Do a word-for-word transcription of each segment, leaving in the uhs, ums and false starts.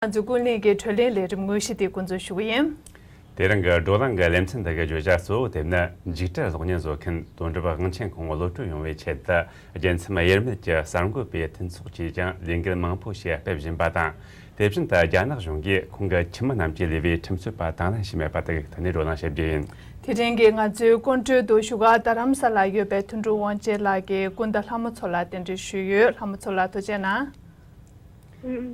ང་ཚོའི་ཀུན་གླེང་གི་བགྲོ་གླེང་ལས་རིམ་དངོས་གཞི་དེ་འགོ་འཛུགས་ཞུ་གི་ཡིན། དེ་རིང་གི་བགྲོ་གླེང་གི་ལེ་ཚན་འདི་གའི་བརྗོད་བྱ་གཙོ་བོ་དེ་ནི་འཇིགས་བྲལ་གློག་བརྙན་བཟོ་མཁན་དོན་གྲུབ་དབང་ཆེན་ཁོང་བློ་གྲོས་ཡོང་བའི་ཆེད་དུ། རྒྱལ་མཚམས་དབྱེར་མེད་ཀྱི་གསར་འགོད་པའི་མཐུན་ཚོགས་ཀྱིས་ཀྱང་ལས་འགུལ་མང་པོ་ཞིག་སྤེལ་བཞིན་པ་དང་། དེ་བཞིན་དུ་རྒྱ་ནག་གཞུང་གིས་ཁོང་གི་ཁྱིམ་མི་རྣམས་ཀྱིས་ལས་པའི་ཁྲིམས་རྩོད་པ་དང་ལེན་བྱས་མེད་པ་དེ་གའི་ཐད་ནས་བགྲོ་གླེང་བྱེད་རྒྱུ་ཡིན། དེ་རིང་གི་ང་ཚོའི་སྐུ་མགྲོན་དུ་བཞུགས་སྒར་རྡ་རམ་ས་ལར་ཡོད་པའི་དོན་གྲུབ་དབང་ཆེན་ལགས་ཀྱིས་སྐུ་ཟླ་ལྷ་མོ་མཚོ་ལ་གདན་འདྲེན་ཞུས་ཡོད། ལྷ་མོ་མཚོ་ལགས་ཐུགས་རྗེ་གནང་། ཨུམ།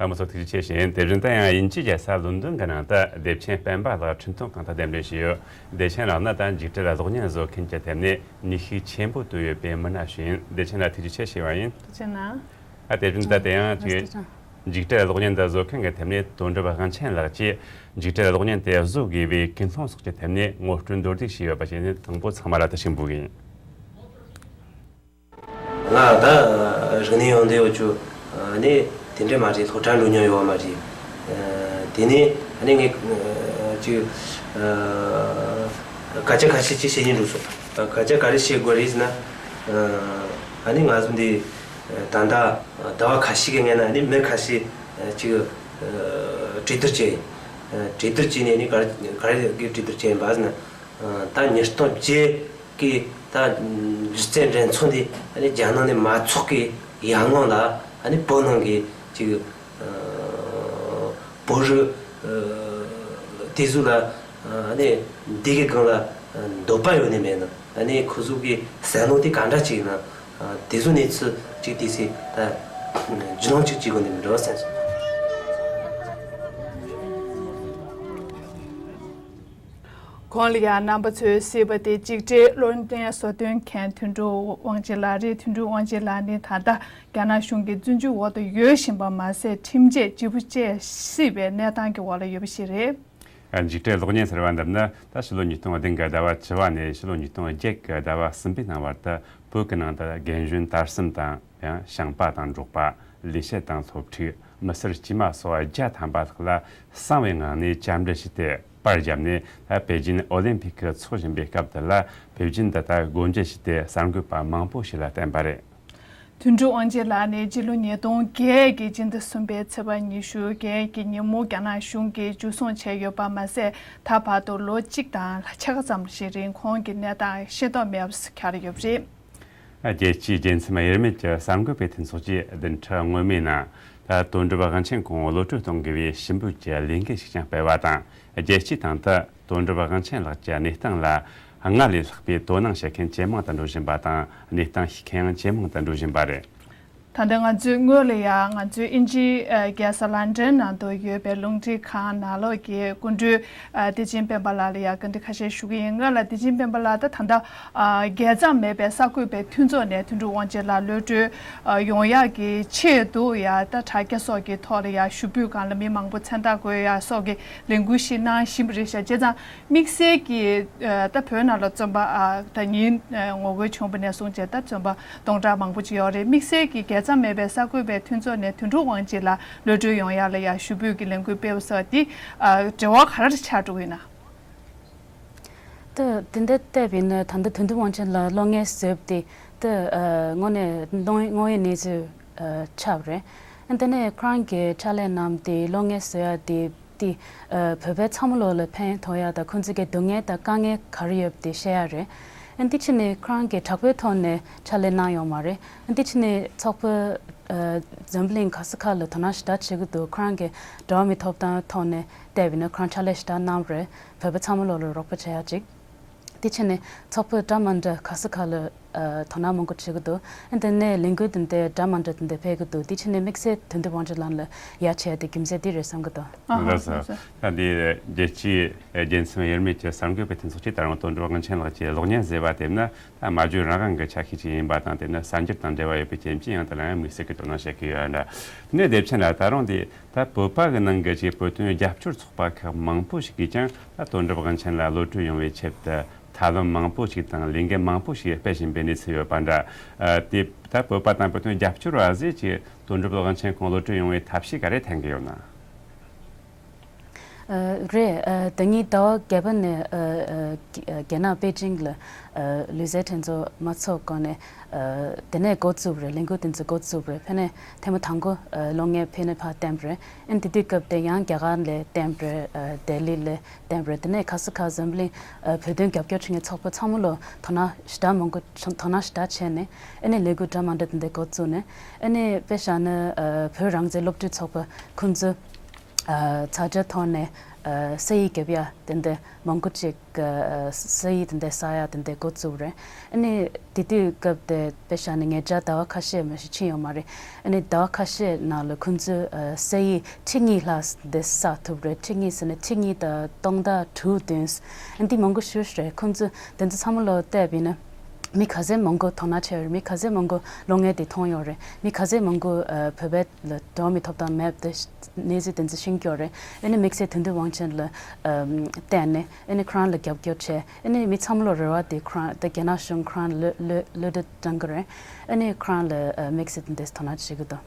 ལྷ་མོ་མཚོ་ཐུགས་རྗེ་ཆེ་ཞུ་ཡིན། དེ་བཞིན་དུ་ཡང་དབྱིན་ཇིའི་རྒྱལ་ས་ལོན་ཌོན་གྱི་ནང་དུ་དེབ་ཆེན་སྤེན་པ་ལགས་འཕྲིན་ཐུང་ཁང་དུ་གདན་འདྲེན་ཞུས་ཡོད། བདེ་ཆེན་ལགས་ནི་ད་འཇིགས་བྲལ་གློག་བརྙན་བཟོ་མཁན་གྱི་ཐད་ནས་ནུས་ཤུགས་ཆེན་པོ་བཏོན་ཡོད་པའི་མི་སྣ་ཞིག་ཡིན། བདེ་ཆེན་ལགས་ཐུགས་རྗེ་ཆེ་ཞུ་བ་ཡིན། ཐུགས་རྗེ་གནང་། ཨ་དེ་བཞིན་དུ་དེ་ཡང་ཅིག་འཇིགས་བྲལ་གློག་བརྙན་འདི་བཟོ་མཁན་གྱི་ཐད་ནས་དོན་གྲུབ་དབང་ཆེན་ལགས་ཀྱིས་འཇིགས་བྲལ་གློག་བརྙན་དེ་བཟོ་དགོས་པའི་ཀུན་སློང་སོགས་ཀྱི་ཐད་ནས་ངོ་སྤྲོད་མདོར་བསྡུས་ཞུས་ཡོད་པ་བྱས་ནས་དང་པོ་ཚང་མ་ལ་ད་ཞིག་འབུལ་གི་ཡིན། ང་ད་རིག་གནས་ཡོན་ཏན་ཡོད་རྒྱུ་ནི་དེ་འདྲས་མ་རེད། སློབ་གྲྭ་འགྲོ་མྱོང་ཡོད་མ་རེད། དེ་ནས་ནི་ངས་ཅིག་སྐད་ཆ་ཁ་ཤས་ཅིག་བཤད་སྙིང་འདོད་སོང་། སྐད་ཆ་ག་རེ་བཤད་དགོས་རེད་ཟེར་ན། ཨ་ནི་ང་ཚོ་འདི་ད་ལྟ་ཟླ་བ་ཁ་ཤས་ཀྱི་སྔོན་ན་ནི་མི་ཁ་ཤས་ཅིག་གྲོས་བསྡུར་བྱས་ཡིན། གྲོས་བསྡུར་བྱས་ནས་ནི་ག་རེ་ག་རེ་གི་གྲོས་བསྡུར་བྱས་ཡིན་པ་ཟེར་ན། ད་ཉིས་སྟོང་བརྒྱད་ཀྱི་ད་སྒྱུ་རྩལ་འགྲན་ཚོགས་འདི་ཨ་ནི་རྒྱ་ནག་ནས་མ་ཚོགས་ཀྱི་ཡར་སྔོན་ལ་ཨ་ནི་བོད་ནང་གི་ཅིག་བོད་རིགས་དེ་ཚོ་ལ་ཨ་ནི་འདི་གི་སྒང་ལ་འདོད་པ་ཡོད་ནི་མེད་ན། ཨ་ནི་ཁོ་ཚོ་གི་བསམ་བློ་དེ་ག་འདྲ་ཅིག་ཡིན་ན། དེ་ཚོ་ནས་ཚུར་ཅིག་དེ་ཚེ་ད་རྒྱུས་ལོན་ཅིག་བྱེད་དགོས་ནི་མི་འགྲོ་བསམ་སོང་། གོང་ལ་ཡང་རྣམ་པ་ཚོས་གཟིགས་པ་དེ་འཇིགས་བྲལ་གློག་བརྙན་བཟོ་སྟོན་མཁན་དོན་གྲུབ་དབང་ཆེན་ལགས་རེད། དོན་གྲུབ་དབང་ཆེན་ལགས་ནི་ད་ལྟ་རྒྱ་ནག་གཞུང་གི་བཙོན་འཇུག་འོག་ཏུ་ཡོད་བཞིན་པ་མ་ཟད། ཁྲིམས་ཆད་ལྗིད་པོ་བཅད་སྲིད་པའི་གནས་སྟངས་ཀྱི་འོག་ལ་ཡོད་པ་ཞིག་རེད། འཇིགས་བྲལ་གློག་བརྙན་ཟེར་བ་འདི་ནི་ད་ཕྱི་ལོ་ཉིས་སྟོང་བདུན་གི་ཟླ་བ་བཅུ་བ་ནས་ཕྱི་ལོ་ཉིས་སྟོང་བརྒྱད་གི་ཟླ་བ་གསུམ་པའི་ནང་བར་དུ་བོད་ཀྱི་ནང་དུ་རྒན་གཞོན་དར་གསུམ་དང་། ཡང་ཞིང་པ་དང་འབྲོག་པ། ལས་བྱེད་དང་སློབ་ཕྲུག། མི་སེར་དཀྱུས་མ་སོགས་བརྒྱ་ཐམ་པ་ལྷག་ལ་གསང་བའི་ངང་ནས་བཅར་འདྲི་བྱས་ཏེ་པར་བརྒྱབ་ནས། ད་པེ་ཅིན་ཨོ་ལིམ་ཕིག་གི་འཚོགས་བཞིན་པའི་སྐབས་དེ་ལ་བོད་བརྒྱུད་དུ་ད་སྒོ་འབྱེད་བྱས་ཏེ་གསར་འགོད་པ་མང་པོ་ཞིག་ལ་བསྟན་པ་རེད། དོན་གྲུབ་དབང་ཆེན་ལགས་ནི་སྤྱི་ལོ་ཉིས་སྟོང་བརྒྱད་ཀྱི་སྤྱི་ཟླ་གསུམ་པའི་ཚེས་པ་ཉི་ཤུ་བརྒྱད་ཀྱི་ཉིན་མོ་རྒྱ་ནག་གཞུང་གིས་འཇུ་བཟུང་བྱས་ཡོད་པ་མ་ཟད། ད་བར་དུ་ལོ་གཅིག་དང་ཕྱེད་ཀ་ཙམ་ཞིག་རིང་ཁོང་གི་གནས་སྟངས་ཤེས་རྟོགས་མེད་པར་གྱུར་ཡོད་པ་རེད། རྒྱལ་སྤྱིའི་རྒྱལ་མཚམས་དབྱེར་མེད་ཀྱི་གསར་འགོད་པའི་མཐུན་ཚོགས་ཀྱིས་བདུན་ཕྲག་སྔོན་མའི་ནང་། ད་དོན་གྲུབ་དབང་ཆེན་ཁོང་བློ་གྲོས་གཏོང་དགོས་པའི་ཞུ་འབོད་ཀྱི་ལས་འགུལ་ཞིག་ཀྱང་སྤེལ་བ་དང་། རྒྱལ་སྤྱིའི་སྟེང་དུ་དོན་གྲུབ་དབང་ཆེན་ལགས་ཀྱི་གནས་སྟངས་ལ་སྔར་ལས་ལྷག་པའི་དོ་སྣང་བྱེད་མཁན་ཇེ་མང་དུ་འགྲོ་བཞིན་པ་དང་། གནས་སྟངས་ཤེས་མཁན་ཡང་ཇེ་མང་དུ་འགྲོ་བཞིན་པ་རེད། ད་ལྟ་ང་ཚོའི་སྔོན་ལ་ཡང་ང་ཚོའི་དབྱིན་ཇིའི་རྒྱལ་ས་ལན་ཀྲན་ནང་དུ་ཡོད་པའི་རླུང་འཕྲིན་ཁང་ནང་ལོགས་ཀྱི་སྐུ་མགྲོན་བདེ་ཆེན་སྤེན་པ་ལགས་ལ་ཡང་བཀའ་འདྲི་ཁ་ཤས་ཞུ་གི་ཡིན། སྔོན་ལ་བདེ་ཆེན་སྤེན་པ་ལགས་ད་ད་ལྟ་རྒྱལ་མཚམས་མེད་པའི་གསར་འགོད་པའི་མཐུན་ཚོགས་ནས་དོན་གྲུབ་དབང་ཆེན་ལགས་གློད་གྲོལ་ཡོང་ཡག་གི་ཆེད་དུ་ཡང་ད་དྲ་རྒྱ་སོགས་ཀྱི་ཐོག་ལ་ཡང་ཞུ་འབོད་སྒང་ལ་མི་མང་པོ་མཚན་རྟགས་འགོད་ཡག་སོགས་ཀྱི་ལས་འགུལ་ཞིག་གནང་བཞིན་པ་རེད་ཤག་བྱས་ཙང་། དམིགས་བསལ་གྱི་ཨ་ད་བོད་ནང་ལ་བཙོན་པ་ཨ་ད་ཉིན་ཨ་ངོ་རྒོལ་བྱུང་བ་ནས་བཟུང་བྱས་ད་བཙོན་པ་སྟོང་ཕྲག་མང་པོ་ཅིག་ཡོད་རེད། དམིགས་བསལ་གྱི་རྒྱལ་མཚམས་མེད་པའི་གསར་འགོད་པའི་མཐུན་ཚོགས་ནས་དོན་གྲུབ་དབང་ཆེན་ལགས་གློད་གྲོལ་ཡོང་ཡག་ལ་ཡང་ཞུ་འབོད་ཀྱི་ལས་འགུལ་སྤེལ་བ་སོགས་འདི་ཨ་འབྲེལ་བ་ག་རེ་ཆགས་འགྲོ་གི་ཡིན་ན། ད་དེ་འདྲ་བལྟས་པ་ཡིན་ན་ད་ལྟ་དོན་གྲུབ་དབང་ཆེན་ལགས་གློད་བརྙན་བཟོས་པ་དེ་ད་ཨ་དངོས་གནས་དངོས་ཡོད་གནས་ཚུལ་ཨ་ཆགས་པ་རེད། ཨ་དེ་ནས་ཁོ་རང་གིས་ཕྱག་ལས་གནང་བ་དེ་གློད་བརྙན་བཟོ་ཡག་དེ། དེ་ཨ་བོད་པའི་ཚང་མ་ལོག་ལ་ཕན་ཐོགས་ཡག་དང་ཁོང་ཚོ་གི་སྡུག་བསྔལ་དང་དཀའ་ངལ་ག་རེ་ཡོད་པ་དེ་བཤད་ཡག་རེད། ཨ་འདི་ཕྱི་ནས་ཁོ་རང་གིས་དྲག་པོའི་ཐོག་ནས་ཕྱག་ལས་གནང་ཡོད་མ་རེད། ཨ་འདི་ཕྱི་ནས་ཚོགས་པ་ཨ་འཛམ་གླིང་ག་ས་ག་ལ་དོ་སྣང་ཞེ་དྲག་བྱེད་ཀྱི་འདུག་ཁོ་རང་གི་འགྲོ་བ་མིའི་ཐོབ་ཐང་ཐོག་ནས་བལྟས་པ་ཡིན་ན་ཁོ་རང་ཕྱག་ལས་ཞེ་དྲག་གནང་བ་རེད། བོད་པ་ཚང་མ་ལོག་ལ་རོགས་པ་བྱེད་ཡག་ཅིག་དེ་ཕྱི་ནས་ཚོགས་པ་འདྲ་མི་འདྲ་ག་ས་ག་ལ་ཨ་དོ་སྣང་མང་པོ་བྱེད་ཀྱི་འདུག་ཨ་དེ་ནས་ལས་འགུལ་དེ་འདྲ་འདྲ་མི་འདྲ་དེ་འདྲ་སྤེལ་གྱི་འདུག་དེ་ཕྱི་ནས་དམིགས་བསལ་དོན་གྲུབ་དབང་ཆེན་ལགས་ལ་ཡ་བྱས་ཏེ་རྒྱུ་མཚན་འདི་རེད་བསམ་གྱི་འདུག་ཨ་ཧ། ལགས་སོ། ལགས་སོ། ད་འདི་རྒྱལ་སྤྱིའི་རྒྱལ་མཚམས་དབྱེར་མེད་ཀྱི་གསར་འགོད་པའི་མཐུན་ཚོགས་ཀྱིས་ད་རུང་དོན་གྲུབ་དབང་ཆེན་ལགས་ཀྱི་གློག་བརྙན་བཟོས་པ་དེ་ནི་ད་སྨྲ་བརྗོད་རང་དབང་གི་ཆ་ཤས་ཅིག་ཡིན་པ་དང་། དེ་ནི་གསར་འགྱུར་དང་འབྲེལ་བ་ཡོད་པའི་རྐྱེན་གྱིས་ཡང་དེ་ལ་ཡང་དམིགས་བསལ་གྱི་དོ་སྣང་བྱེད་ཀྱི་ཡོད་འདྲ། དེ་ནས་བདེ་ཆེན་ལགས་ད་རུང་འདི། ད་བོད་པ་གི་ནང་གི་ཅིག་བོད་དོན་རྒྱབ་སྐྱོར་ཚོགས་པ་ཁག་མང་པོ་ཞིག་གིས་ཀྱང་ད་དོན་གྲུབ་དབང་ཆེན་ལགས་གློད་གྲོལ་ཡོང་བའི་ཆེད་དུ་ཐབས་ལམ་མང་པོ་ཞིག་དང་ལས་འགུལ་མང་པོ་ཞིག་སྤེལ་བཞིན་པའི་གནས་ཚུལ་ཡོད་པ་འདྲ། ཨ་དེ་ད་བོད་པ་དང་བོད་དོན་རྒྱབ་སྐྱོར་བ་ཟེར་ཅིག་དོན་གྲུབ་དབང་ཆེན་ཁོང་གློད་གྲོལ་ཡོང་བའི་ཐབས་ཤེས་ག་རེ་འཐེན་གྱི་ཡོད་ན། ཨ། རེད། ཨ། ད་ངས་ཟླ་བ་བརྒྱད་པ་ནས། ཨ། ཨ། རྒྱ་ནག་པེ་ཅིང་ལ། ཨ། ལུས་རྩལ་འགྲན་ཚོགས་མ་ཚོགས་གོང་ནས། ཨ། དེ་ནས་འགོ་བཙུགས་རེད། ལས་འགུལ་དེ་ཚོ་འགོ་བཙུགས་རེད། ཕ་ནས་ཐེངས་མ་དང་པོ། ཨ། གློག་བརྙན་ཕ་ནས་ཕར་བསྟན་པ་རེད། ཨ་ནི་དེ་དུས་སྐབས་དེ་ཡང་རྒྱ་གར་ལ་བསྟན་པ་རེད། ཨ། ལྡི་ལི་ལ་བསྟན་པ་རེད། དེ་ནས་ག་ས་ག་འཛམ་གླིང་། ཨ། བོད་དོན་རྒྱབ་སྐྱོར་བྱེད་མཁན་ཚོགས་པ་ཚང་མ་ལ་དོ་སྣང་ཞེ་དྲག་མང་པོ། དོ་སྣང་ཞེ་དྲག་བྱས་ནས། ཨ་ནི་ལས་འགུལ་འདྲ་མི་འདྲ་དེ་འདྲ་འགོ་བཙུགས་ནས། ཨ་ནི་དཔེ་བཞག་ན། ཨ། བོད་རང་བཙན་སློབ་ཕྲུག་ཚོགས་པ་ཁོང་ཚོ། ཨ། ཚ་དྲོད་ཐོག་ནས། ཨ། ས་ཡིག་རྒྱབ་ཡ་དེ་འདྲ་མང་པོ་ཅིག་ཨ། ས་ཡིག་དེ་འདྲ་བསགས་ཡ་དེ་འདྲ་འགོ་བཙུགས་རེད། ཨ་ནི་དེ་དུས་སྐབས་དེ་དཔེ་བཞག་ན་ངེད་ཅག་ཟླ་བ་ཁ་ཤས་མ་གཏོགས་ཕྱིན་ཡོད་མ་རེད། ཨ་ནི་ཟླ་བ་ཁ་ཤས་ནང་ལ་ཁོང་ཚོས། ཨ། ས་ཡིག་ཁྲི་གཉིས་ལྷག་འདི་བསགས་ཐུབ་རེད། ཁྲི་གཉིས་ཟེར་ན་ཁྲི་གཉིས་དང་སྟོང་ཕྲག་དྲུག་བདུན། ཨ། འདི་མང་པོ་ཞེ་པོ་རེད། ཁོང་ཚོས་དེ་ཚོ་ཚང་མ་ལ་བལྟས་པ་ཡིན་ན། མི་ག་ཚད་མང་པོ་དོ་སྣང་བྱས་ཡོད་རེད། མི་ག་ཚད་མང་པོ་གློག་བརྙན་དེ་མཐོང་ཡོད་རེད། མི་ག་ཚད་མང་པོ། ཨ། བོད་པའི་ལ་འགྲོ་མི་ཐོབ་ཐང་མེད་པ་དེ་གནས་ཚུལ་དེ་ཚོ་ཤེས་ཀྱི་ཡོད་རེད། ཨ་ནི་དམིགས་བསལ་དོན་གྲུབ་དབང་ཆེན་ལ། ཨ། བརྟེན་ནས། ཨ་ནི་ཁོ་རང་ལ་རྒྱབ་སྐྱོར་བྱས། ཨ་ནི་མི་ཚང་མ་ལ་རེ་བ་དེ་ཁོ་རང་ད་རྒྱ་ནག་གཞུང་ཁོ་རང་ལ་བློ་བློ་བློ་གྲོས་བཏང་གི་རེད། ཨ་ནི་ཁོ་རང་ལ། ཨ། དམིགས་བསལ་དེ་འདྲས་དོ་སྣང་བྱེད་ཀྱི་འདུག།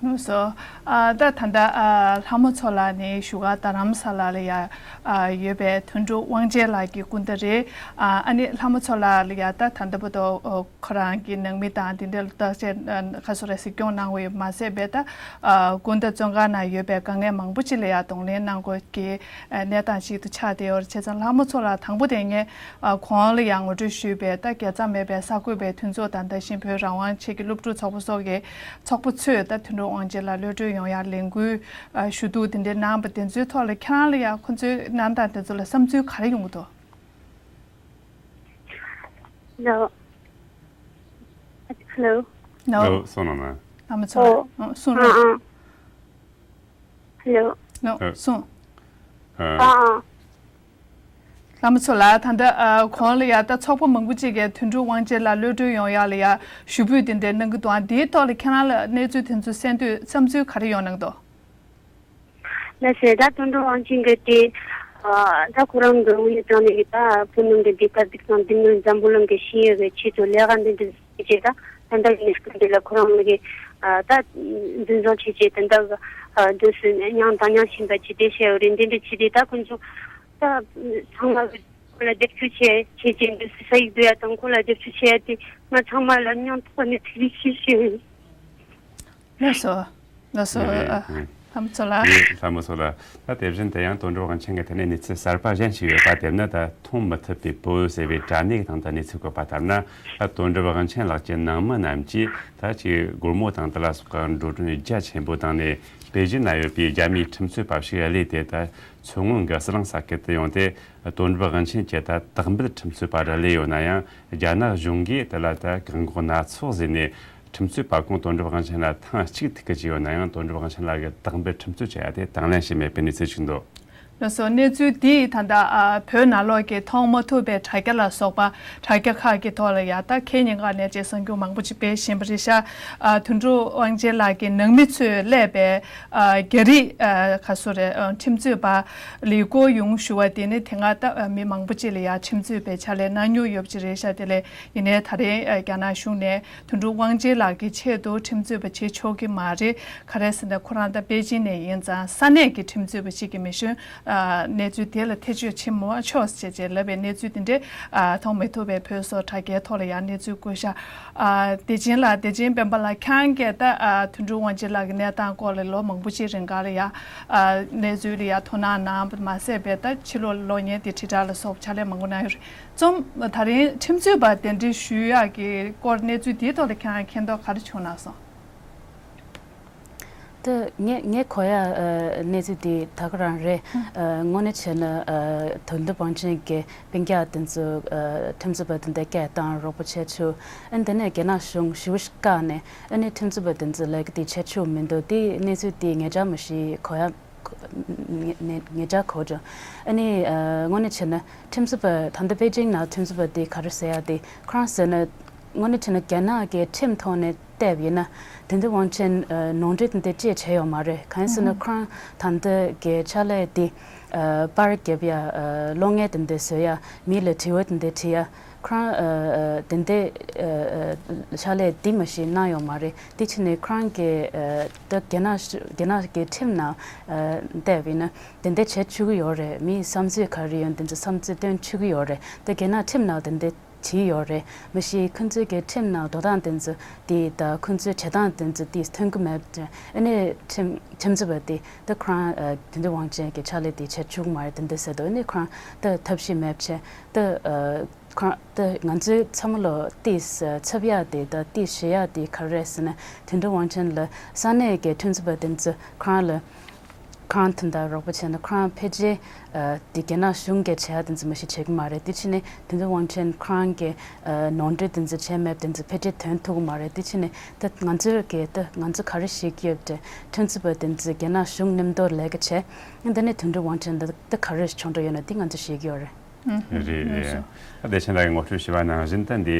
ལགས་སོ། ཨ། ད་ད་ལྟ། ཨ། ལྷ་མོ་མཚོ་ལགས་ནི་བཞུགས་སྒར་རྡ་རམ་ས་ལ་ལ་ཡ། ཨ། ཡོད་པའི་དོན་གྲུབ་དབང་ཆེན་ལགས་ཀྱི་སྐུ་ཟླ་རེད། ཨ། ཨ་ནི་ལྷ་མོ་མཚོ་ལགས་ལ་ཡ་ད་ད་ལྟ་བར་དུ། ཨོ། ཁོ་རང་གི་ནང་མི་དང་དེ་འདྲ་ལ་བརྟག་དཔྱད། ཨ། ག་ཚོད་རེ་གཟིགས་སྐྱོང་གནང་བ་ཡོད་མ་ཟད་པའི་ད། ཨ། སྐུ་ཟླ་བཙོན་ཁང་ནང་ཡོད་པའི་དཀའ་ངལ་མང་པོ་ཅིག་ལ་ཡ་གདོང་ལེན་གནང་དགོས་ཀྱི། ཨ། གནས་སྟངས་ཤིག་ཏུ་ཆགས་བསྡད་ཡོད་རེད། བྱས་ཙང་ལྷ་མོ་མཚོ་ལགས་དང་པོ་དེ་ངས། ཨ། ཁོང་ལ་ཡང་ངོ་སྤྲོད་ཞུས་པས། ད་རྒྱལ་མཚམས་མེད་པའི་གསར་འགོད་པའི་མཐུན་ཚོགས་དང་། ད་གཞིས་བོད་རང་དབང་ཆེད་ཀྱི་སློབ་ཕྲུག་ཚོགས་པ་སོགས་ཀྱི་ཚོགས་པ་ཚོས་ད་དོན་གྲུབ་དབང་ཆེན་ལགས་གློད་གྲོལ་ཡོང་ཡག་ལས་འགུལ། ཨ། ཞུ་གཏུག་དེ་འདྲའི་གནང་བ་དེ་ཚོའི་ཐོག་ལ་ཁྱེད་རང་ལ་ཡང་ཁོ་ཚོའི་གནང་སྟངས་དེ་ཚོ་ལ་བསམ་ཚུལ་ག་རེ་ཡོང་གི་འདུག། ལོ། ཧེ་ལོ། ལོ། ལོ། སོང་ལ་ན། ལྷ་མོ་མཚོ་ལགས། ཨོ། ཨ། གསུང་ཨ་རོགས། ཨ། ཧེ་ལོ། ལོ། ཨ། གསུང་། ཨ། ཨ། ཨ། ལྷ་མོ་མཚོ་ལགས། ད་ལྟ། ཨ། གོང་ལ་ཡ་ད་ཚོགས་པ་མང་པོ་ཅིག་གིས་དོན་གྲུབ་དབང་ཆེན་ལགས་གློད་གྲོལ་ཡོང་ཡག་ལ་ཡ་ཞུ་འབོད་དེ་འདྲ་གནང་གི་འདུག། ཨ། དེའི་ཐོག་ལ་ཁྱེད་རང་ལ་གནས་ཚུལ་དེ་ཚོ་གསན་དུས་བསམ་ཚུལ་ག་རེ་ཡོང་གནང་འདུག། ལགས་སེ། ད་དོན་གྲུབ་དབང་ཆེན་གྱིས་དེ། ཨ། ད་ཁོ་རང་གི་དངོས་གནས་དྲང་གནས་ཀྱི་ད་བོད་ནང་གི་བདེ་སྐྱིད་སྡུག་བསྔལ་འདི་ནི་འཛམ་བུ་གླིང་གིས་ཤེས་ཡོད་པའི་ཆེད་དུ་ལས་ཀ་འདི་འདྲ་བྱས་ད། ད་ལྟ་གི་གནས་སྐབས་འདི་ལ་ཁོ་རང་གི། ཨ། ད་འཛིན་བཟུང་བྱས་རྗེས་ད་ལྟ་གི། ཨ། དུས་སུ་མྱངས་དང་མྱང་བཞིན་པ་ཅིག་དེ་བྱས་ཡོད་རེད། འདི་འདྲ་བྱས་ཏེ་ད་ཁོང་ཚོ་ད་ཚང་མ་གི་ཁོ་ལ་རྒྱབ་སྐྱོར་བྱས་བྱས་རྗེས་འདི་སུ་ས་ཡིག་བསྡུ་ཡ་དང་ཁོ་ལ་རྒྱབ་སྐྱོར་བྱས་ཡ་དེ་ང་ཚང་མ་ལ་སྙིང་ཐག་ནས་ཐུགས་རྗེ་ཆེ་ཞུ། ལགས་སོ། ལགས་སོ། རེད། ཨ། ཨ། ལྷ་མོ་མཚོ་ལགས། རེད། ལྷ་མོ་མཚོ་ལགས། ད་དེ་བཞིན་དུ་ཡང་དོན་གྲུབ་དབང་ཆེན་གྱི་ཐད་ནས་གནས་ཚུལ་གསར་པ་གཞན་ཞིག་ཡོད་པ། དེ་ནི་ད་མཐོང་མི་ཐུབ་པའི་བུ་ཟེར་བའི་དྲ་གནས་ཀྱི་སྟེང་དུ་གནས་ཚུལ་བཀོད་པ་ལྟར་ན། ད་དོན་གྲུབ་དབང་ཆེན་ལགས་ཀྱི་ནང་མི་རྣམས་ཀྱིས་ད་ཅིག་སྒོར་མོ་དང་དེ་ལ་སོགས་པ་འགྲོ་གྲོན་རྒྱ་ཆེན་པོ་བཏང་ནས་པེ་ཅིན་ན་ཡོད་པའི་རྒྱ་མིའི་ཁྲིམས་རྩོད་པ་ཞིག་གླས་ཏེ། ད་མཚོ་སྔོན་གྱི་ཟི་ལིང་ས་ཁུལ་དུ་ཡོང་སྟེ། དོན་གྲུབ་དབང་ཆེན་གྱི་ད་དག་འབུད་ཁྲིམས་རྩོད་པ་རུ་གླས་ཡོད་ན་ཡང་། རྒྱ་ནག་གཞུང་གིས་དེ་ལ་ད་བཀག་འགོག་སྣ་ཚོགས་བཟོས་ནས། ཁྲིམས་རྩོད་པ་ཁོང་དོན་གྲུབ་དབང་ཆེན་ལ་ཐེངས་གཅིག་ཐུག་གི་བཅུག་ཡོད་ན་ཡང་། དོན་གྲུབ་དབང་ཆེན་ལགས་ཀྱིས་དག་འབུད་ཁྲིམས་རྩོད་བྱས་ཡ་དེ་དང་ལེན་བྱས་མེད་པའི་གནས་ཚུལ་ཞིག་འདུག། ལགས་སོ། གནས་ཚུལ་འདིས་ད་ལྟ། ཨ། བོད་ནང་ལོགས་ཀྱི་མཐོང་མ་ཐུབ་པའི་དྲ་རྒྱ་ལ་སོགས་པ་དྲ་རྒྱ་ཁག་གི་ཐོག་ལ་ཡ་ད་ཁ་ཉིན་ག་ནས་ཅིག་གསར་འགྱུར་མང་པོ་ཅིག་སྤེལ་བཞིན་པ་རེད་ཤག། ཨ། དོན་གྲུབ་དབང་ཆེན་ལགས་ཀྱི་ནང་མི་ཚོས་གླས་པའི། ཨ། རྒྱ་རིགས། ཨ། ག་ཚོད་རེད། ཨ། ཁྲིམས་རྩོད་པ་ལི་ཀོ་ཡུང་ཞུ་བ་དེ་ནི་དེ་སྔ་ད། ཨ། མི་མང་པོ་ཅིག་ལ་ཡ་ཁྲིམས་རྩོད་པའི་ཕྱག་ལས་གནང་མྱོང་ཡོད་པ་ཅིག་རེད་ཤག། དེ་ལས་ཡིན་ནའི་ད་རེས། ཨ། རྒྱ་ནག་གཞུང་ནས་དོན་གྲུབ་དབང་ཆེན་ལགས་ཀྱི་ཆེད་དུ་ཁྲིམས་རྩོད་པ་བྱེད་ཆོག་གི་མ་རེད། ག་རེ་ཟེར་ན་ཁོ་རང་ད་པེ་ཅིན་ནས་ཡིན་ཙང་ས་གནས་ཀྱི་ཁྲིམས་རྩོད་པ་ཞིག་གིས་མི་ཤོང་། ཨ། གནས་ཚུལ་དེ་ལ་ཐེ་བྱུས་བྱེད་མ་ཆོག་ཅེས་ཅེས་ལབ་པའི་གནས་ཚུལ་དེ་འདྲས། ཨ། མཐོང་མི་ཐུབ་པའི་བོད་སོགས་དྲ་རྒྱའི་ཐོག་ལ་ཡང་གནས་ཚུལ་བཀོད་ཤག། ཨ། བདེ་ཆེན་ལགས། བདེ་ཆེན་སྤེན་པ་ལགས། ཁྱེད་རང་གིས་ད། ཨ། དོན་གྲུབ་དབང་ཆེན་ལགས་ཀྱི་གནས་སྟངས་སྐོར་ལ་ལོ་མང་པོ་ཅིག་རིང་ག་ལ་ཡ། ཨ། གནས་ཚུལ་ལ་ཡ་དོ་སྣང་གནང་བ་མ་ཟད་པའི་ད་ཕྱི་ལོགས་གློག་བརྙན་དེ་དྲིལ་བསྒྲགས་ལ་སོགས་པ་ཕྱག་ལས་མང་པོ་གནང་ཡོད་རེད། རྩོམ། ད་རིང་ཁྲིམས་རྩོད་པ་གདན་འདྲེན་ཞུ་ཡག་གི་སྐོར་གནས་ཚུལ་དེའི་ཐོག་ལ་ཁྱེད་རང་མཁྱེན་རྟོགས་ག་རེ་བྱུང་གནང་སོང་། ད་ངས་ངས་གོ་ཡ། ཨ། གནས་ཚུལ་འདི་ད་ག་རང་རེད། ཨ། དངོས་གནས་བྱས་ན། ཨ། དོན་གྲུབ་དབང་ཆེན་གྱི་སྤུན་ཀྱག་དེ་ཚོ། ཨ། ཁྲིམས་རྩོད་པ་དེ་འདྲ་སྐད་བཏང་རོགས་པ་བྱས་ཆོག། ཨ་ནི་དེ་ནས་རྒྱ་ནག་གཞུང་ཞེ་པོ་ཞིག་བཀག་ནས། ཨ་ནི་ཁྲིམས་རྩོད་པ་དེ་ཚོ་ལས་ཀ་དེ་བྱས་ཆོག་མི་འདུག། དེ་གནས་ཚུལ་དེ་ངེད་ཅག་མ་གཞི་གོ་ཡ། ངེད་ངེད་ཅག་གོ་བྱུང་། ཨ་ནི། ཨ། དངོས་གནས་བྱས་ན་ཁྲིམས་རྩོད་པ་ད་ལྟ་པེ་ཅིང་ནང་ཁྲིམས་རྩོད་པ་དེ་ག་རེ་ཟེར་ཡ་དེ་ཁོ་རང་ཟེར་ན། དངོས་གནས་བྱས་ན་རྒྱ་ནག་གི་ཁྲིམས་ཐོག་ནས་བལྟས་པ་ཡིན་ན། དོན་གྲུབ་དབང་ཆེན། ཨ། ནོར་འཁྲུལ་དེ་འདྲ་ཅིག་བྱས་ཡོད་མ་རེད། གང་ཡིན་ཟེར་ན། ཨུ་ཧུ། ཁོ་རང་ད་ལྟ་གི་ཕྱག་ལས་དེ། ཨ། པར་རྒྱབ་ཡ། ཨ། གློག་བརྙན་དེ་འདྲ་བཟོ་ཡ། མི་ལ་དྲི་བ་དེ་འདྲ་དྲི་ཡ། ཁོ་རང་ཨ་ཨ་དེ་འདྲའི་ཨ་ཨ་ཕྱག་ལས་འདི་མ་གཞི་གནང་ཡོད་མ་རེད། དེ་ཕྱིན་ནས་ཁོ་རང་གི་ཨ་ད་རྒྱ་ནག་རྒྱ་ནག་གི་ཁྲིམས་ནང་ཨ་བལྟས་པ་ཡིན་ན་དེ་འདྲ་བྱེད་ཆོག་གི་ཡོད་རེད། མིའི་བསམ་ཚུལ་ག་རེ་ཡོད་དེ་ཚོ་བསམ་ཚུལ་སྟོན་ཆོག་གི་ཡོད་རེད། ད་རྒྱ་ནག་ཁྲིམས་ནང་དེ་འདྲ་བྲིས་ཡོད་རེད། མ་གཞི་ཁོང་ཚོའི་གི་ཁྲིམས་ནང་འགྲོ་སྟངས་དེ་ཚོ་དེ་ད་ཁོང་ཚོའི་བྱེད་སྟངས་དེ་ཚོ་དེ་ཐོན་གི་མེད་པ་དེ། ཨ་ནི་ཁྲིམས་ཁྲིམས་རྩོད་པ་དེ་ད་ཁོ་རང་ཨ་དོན་གྲུབ་དབང་ཆེན་གྱི་ཕྱག་ལས་དེ་བྱེད་ཆོག་གི་མ་རེད་དེ་འདྲ་ཟེར་འདུག་ཨ་ནི་ཁོ་རང་ད་ཐབས་ཤེས་མེད་པ་བྱས་ད་ཨ་ཁོ་རང་ད་ང་ཚོའི་ཚང་མ་ལོ་དེ་ཚབ་ཡག་དེ་ད་དེ་ཞུ་ཡག་དེ་ག་རེ་རེད་ཟེར་ན། དོན་གྲུབ་དབང་ཆེན་ལ་ས་གནས་ཀྱི་ཁྲིམས་རྩོད་པ་དེ་ཚོ་ཁོ་རང་ལ་ཁོ་རང་དོན་དག་རོགས་པ་བྱས་ན་ཁོ་རང་ཕལ་ཆེར་ཨ་དེ་རྒྱ་ནག་གཞུང་གིས་བྱེད་ཡག་དེ་ཚོ་མ་གཞི་བྱེད་ཀྱི་མ་རེད། དེ་ཕྱིན་ནས་དོན་གྲུབ་དབང་ཆེན་ཁོ་རང་གིས་ཨ་ནོར་འཁྲུལ་དེ་ཚོ་བྱས་མེད་པ་དེ་ཚོ་ཕལ་ཆེར་ཐོན་ཐུབ་ཀྱི་མ་རེད། དེ་ཕྱིན་ནས་ད་ང་ཚོར་གི་ད་ང་ཚོ་ག་རེ་ཤེས་ཀྱི་ཡོད་དེ། ཁྲིམས་རྩོད་པ་དེ་ཚོ་རྒྱ་ནག་གཞུང་མཉམ་དུ་ལས་ཀ་བྱས། འདི་ནས་དོན་གྲུབ་དབང་ཆེན་ད་ད་ག་རེ་བྱུང་འགྲོ་ཡོད་ན་དེ་ང་ཚོ་ཤེས་ཀྱི་ཡོད་རེད། རེད་རེད། ཨ་བདེ་ཆེན་ལགས་ཀྱིས་ངོ་སྤྲོད་ཞུས་པ་ནང་བཞིན་ད་འདི་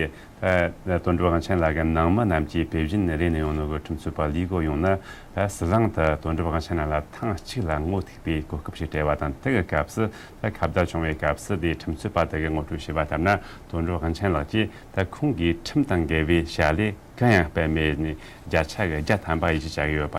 ད་དོན་གྲུབ་དབང་ཆེན་ལགས་ཀྱི་ནང་མི་རྣམས་ཀྱིས་བོད་བཞིན་རེ་ནས་ཡོང་ནོ་གི་ཁྲིམས་རྩོད་པ་ལས་གོ་ཡོང་ན། ད་ཟི་ལིང་དུ་དོན་གྲུབ་དབང་ཆེན་ལགས་ལ་ཐེངས་གཅིག་ལ་ངོ་ཐུག་པའི་གོ་སྐབས་ཤིག་སྤྲད་པ་དང་། དེ་གི་སྐབས་སུ་ད་ཁ་བརྡ་བྱུང་བའི་སྐབས་སུ་དེ་ཁྲིམས་རྩོད་པ་དེ་གིས་ངོ་སྤྲོད་ཞུས་པ་ལྟར་ན། དོན་གྲུབ་དབང་ཆེན་ལགས་ཀྱིས་ད་ཁོང་གིས་ཁྲིམས་དང་འགལ་བའི་བྱ་ལས་གང་ཡང་སྤེལ་མེད་ནས་བརྒྱ་ཆ་གི་བརྒྱ་ཐམ་པ་ཡིད་ཆེས་བྱ་གི་ཡོད་པ།